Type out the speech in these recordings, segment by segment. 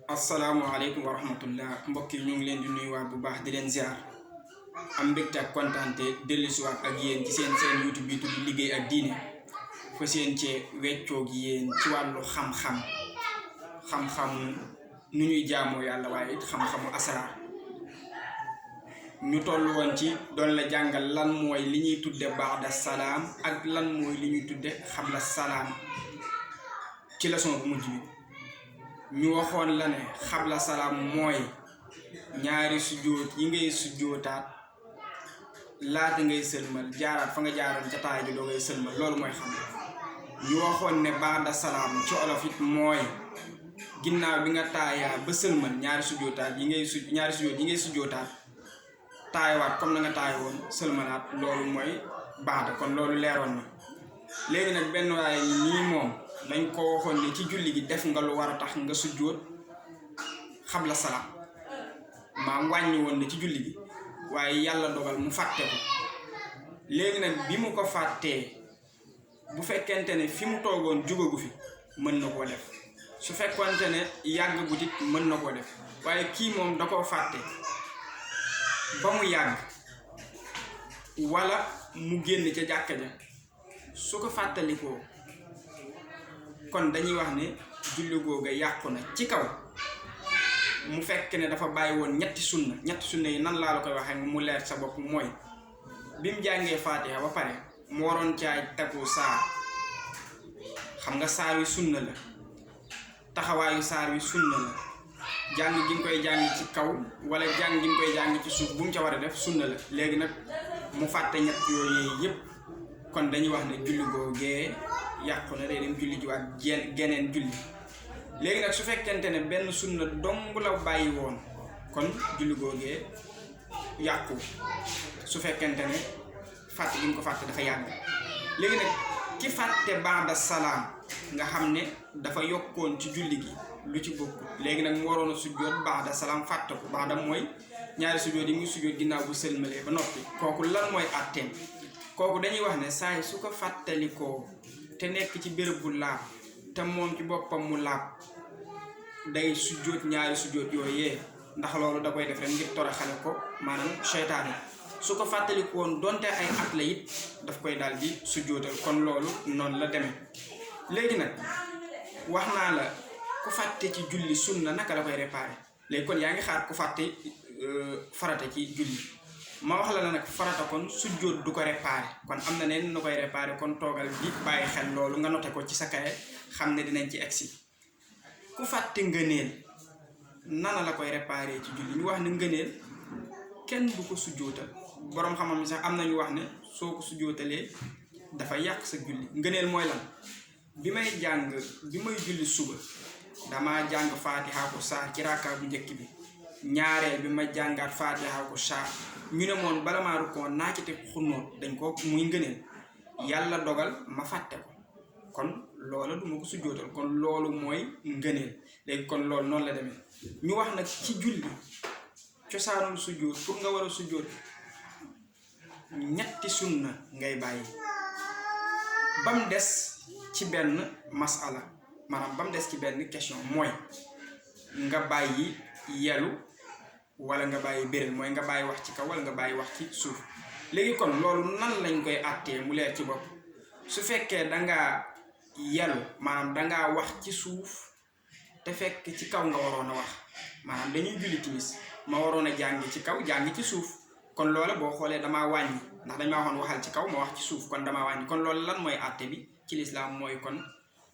asalaamaaleykum wa rahmatullah mbokk yi ñu ngi leen di nuyuwaat bu baax di leen ziar am mbégte ak kontaante dellusiwaat ak yéen ci seen YouTube bi tudd liggéey ak diine fa seen cee weccoo gi yéen ci wàllu xam-xam nu ñuy jaamoo yàlla waaye it xam-xamu asraar ñu toll woon ci doon la jàngal lan mooy li ñuy tudde ba'da salaam ak lan mooy li ñuy tudde xabla salaam ci leçon bu mujj bi ñu waxoon la ne xabla salaam mooy ñaari sujjóot yi ngay sujjóotaat laata ngay sëlmal jaaraat fa nga jaaroon ca taay ji doo ngay sëlmal loolu mooy xam ñu waxoon ne ba'da salaam ci olof it mooy ginnaaw bi nga taayaa ba sëlmal ñaari sujjóot yi ngay sujjóotaat taayawaat comme na nga taay woon sëlmalaat loolu mooy ba'da kon loolu leeroon na léegi nag benn waaye nii moom dañ ko waxoon ne ci julli gi def nga lu war a tax nga sujjóot xabla salaam maam wàññi woon ne ci julli gi waaye yàlla dogal mu fàtte ko léegi nag bi mu ko fàttee bu fekkente ne fi mu toogoon jugagu fi mën na koo def su fekkonte ne yàgg bu dit mën na koo def waaye kii moom da koo fàtte ba mu yàgg wala mu génn ca jàkka ja su ko fàttalikoo kon dañuy wax ne julli googa yàqu na ci kaw mu fekk ne dafa bàyyi woon ñetti sunna yi nan laa la koy waxee mu leer sa bopp mooy bi mu jàngee faatiha ba pare mu waroon caa tegu saar xam nga saar wi sunna la taxawaayu saar wi sunna la jàng gi nga koy jàng ci kaw wala jàng gi nga koy jàng ci suuf bu mu ca war a def sunna la léegi nag mu fàtte ñett yooyu yëpp kon dañuy wax ne julli googee yàqu na day dem julli ji waat geneen julli léegi nag su fekkente ne benn sunna dong la bàyyi woon kon julli googee yàqu su fekkente ne fàtte gi mu ko fàtte dafa yàgg léegi nag ki fàtte ba'da salaam nga xam ne dafa yokkoon ci julli gi lu ci bokk léegi nag mu waroon a sujjóot ba'da salaam fàtte ko ba'da mooy ñaari sujjóot yi muy sujjóot ginnaaw bu sëlmalee ba noppi kooku lan mooy àtteem kooku dañuy wax ne saa yi su ko fàttalikoo te nekk ci béréb bu laab te moom ci boppam mu laab day sujjóot ñaari sujjóot yooyee ndax loolu da koy def rek ngir toroxale ko maanaam seytaane su ko fàttaliku woon donte ay at la it daf koy daal di sujjóotal kon loolu noonu la demee léegi nag wax naa la ku fàtte ci julli sunna naka la koy réparé léegi kon yaa ngi xaar ku fàtte farata ci julli ma wax la nag farata kon sujjóot du ko réparé kon am na neen na koy réparé kon toogal bi bàyyi xel loolu nga noté ko ci sa kaye xam ne dinañ ci egsi ku fàtte ngëneel nana la koy réparé ci julli ñu wax ne ngëneel kenn du ko sujjóotal boroom xam-xam sax am na ñu wax ne soo ko sujjóotalee dafa yàq sa julli ngëneel mooy lan bi may julli suba damaa jàng faatiha ko saar ci rakaa bu njëkk bi ñaareel bi ma jàngaat faatiha ko saar ñu ne moom bala maa rukkoo naa ci teg xunóot dañ ko muy ngëneel yàlla dogal ma fàtte ko kon loola du ma ko sujjóotal kon loolu mooy ngëneel léegi kon loolu noonu la demee ñu wax nag ci julli cosaanul sujjóot pour nga war a sujjóot ñetti sunna ngay bàyyi bam des ci benn masala maanaam bam des ci benn question mooy nga bàyyi yelu wala nga bàyyi bérél mooy nga bàyyi wax ci kaw wala nga bàyyi wax ci suuf léegi kon loolu nan lañ koy àttee mu leer ci bopp su fekkee dangaa yelu maanaam dangaa wax ci suuf te fekk ci kaw nga waroon a wax maanaam dañuy julli timis ma waroon a jàng ci kaw jàng ci suuf kon loola boo xoolee damaa wàññi ndax dañ maa waxoon waxal ci kaw ma wax ci suuf kon damaa wàññi kon loolu lan mooy àtte bi ci lislaam mooy kon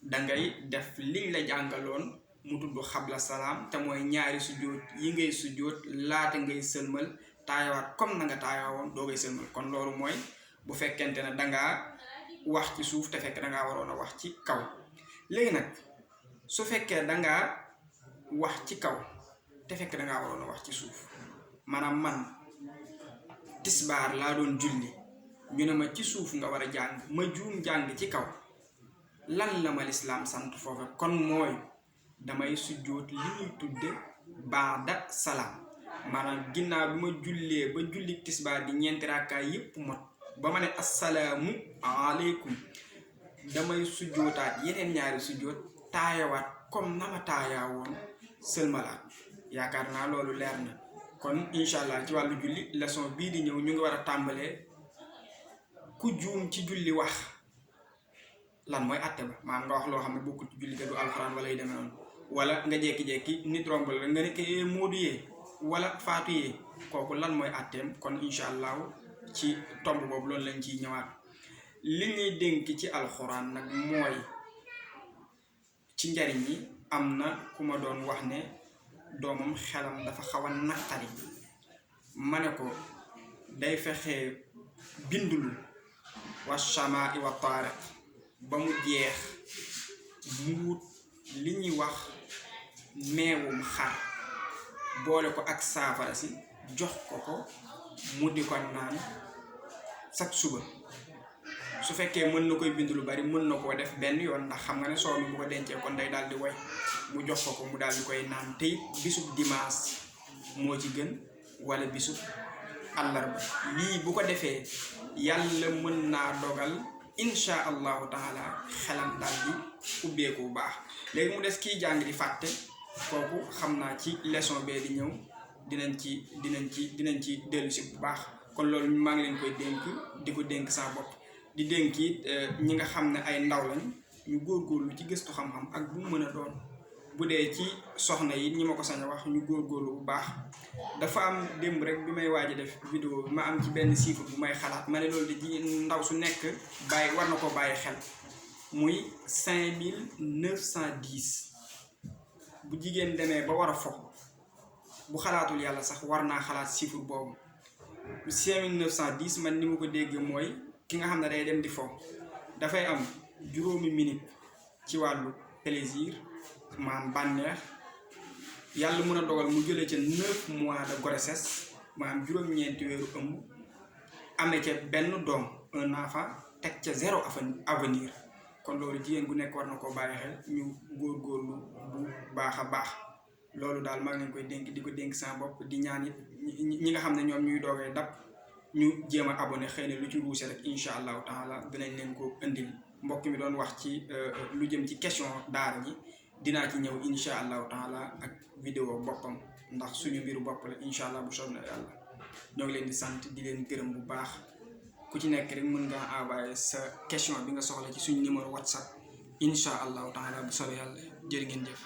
dangay def liñ la jàngaloon mu tudd xabla salaam te mooy ñaari sujjóot yi ngay sujjóot laata ngay sëlmal taayawaat comme na nga taayawoon doo ngay sëlmal kon loolu mooy bu fekkente ne dangaa wax ci suuf te fekk dangaa waroon a wax ci kaw léegi nag su fekkee dangaa wax ci kaw te fekk dangaa waroon a wax ci suuf maanaam man tisbaar laa doon julli ñu ne ma ci suuf nga war a jàng ma juum jàng ci kaw lan la ma lislaam sant foofu kon mooy damay sujjóot li ñuy tudde ba'da salaam maanaam ginnaaw bi ma jullee ba julli tisbaar di ñeenti rakkaay yépp mot ba ma ne assalaamu aleykum damay sujjóotaat yeneen ñaari sujjóot taayawaat comme na ma taayaa woon sëlmalaat yaakaar naa loolu leer na kon incha allah ci wàllu julli leçon bii di ñëw ñu ngi war a tàmbalee ku juum ci julli wax lan mooy àtte ba maanaam nga wax loo xam ne bokkul ci julli te du alxuraan wala yu demee noonu wala nga jékki-jékki nit romb la nga ne ko Moodu yee wala Faatu yee kooku lan mooy àtteem kon incha allahu ci tomb boobu loolu lañ ciy ñëwaat li ñuy dénk ci alxuraan nag mooy ci njariñ yi am na ku ma doon wax ne doomam xelam dafa xaw a naqari ma ne ko day fexe bindul wa shamaa wa taariq ba mu jeex mu wut li ñuy wax meewum xar boole ko ak saafara si jox ko mu di ko naan chaque suba su fekkee mën na koy bind lu bari mën na koo def benn yoon ndax xam nga ne soow mi bu ko dencee kon day daal di woy mu jox ko mu daal di koy naan tey bisub dimanche moo ci gën wala bisub àllarba lii bu ko defee yàlla mën naa dogal insha allahu taala xelam daal di ubbeeku bu baax léegi mu des kiy jàng di fàtte kooku xam naa ci leçon bee di ñëw dinañ ci dellu si bu baax kon loolu maa ngi leen koy dénk di ko dénk sa bopp di dénk it ñi nga xam ne ay ndaw lañ ñu góorgóorlu ci gëstu xam-xam ak bu mu mën a doon bu dee ci soxna yi ñi ma ko sañ a wax ñu góorgóorlu bu baax dafa am démb rek bi may waaj a def vidéo bi ma am ci benn chiffre bu may xalaat ma ne loolu de ji ndaw su nekk bàyyi war na ko bàyyi xel muy 5910 bu jigéen demee ba war a fo bu xalaatul yàlla sax war naa xalaat chiffre boobu 5910 man ni ma ko dégg mooy ki nga xam ne day dem di fo dafay am juróomi minute ci wàllu plaisir maanaam bànneex yàlla mën a dogal mu jëlee ca 9 mois de grossesse maanaam juróom-ñeenti weeru ëmb amee ca benn doom un enfant teg ca 0 avenir kon loolu jigéen gu nekk war na koo bàyyi xel ñu góorgóorlu bu baax a baax loolu daal maa ngi leen koy dénk di ko dénk sama bopp di ñaan it ñi nga xam ne ñoom ñuy doogee dab ñu jéem a abonné xëy na lu ci ruuse rek incha allahu taala dinañ leen ko indil mbokk mi doon wax ci lu jëm ci question daara ji dinaa ci ñëw incha allahu taala ak vidéo boppam ndax suñu mbiru bopp la incha allah bu soob na yàlla ñoo ngi leen di sant di leen gërëm bu baax ku ci nekk rek mën ngaa envoyé sa question bi nga soxla ci suñu numéro WhatsApp incha allahu taala bu soobee yàlla jërë ngeen jëf.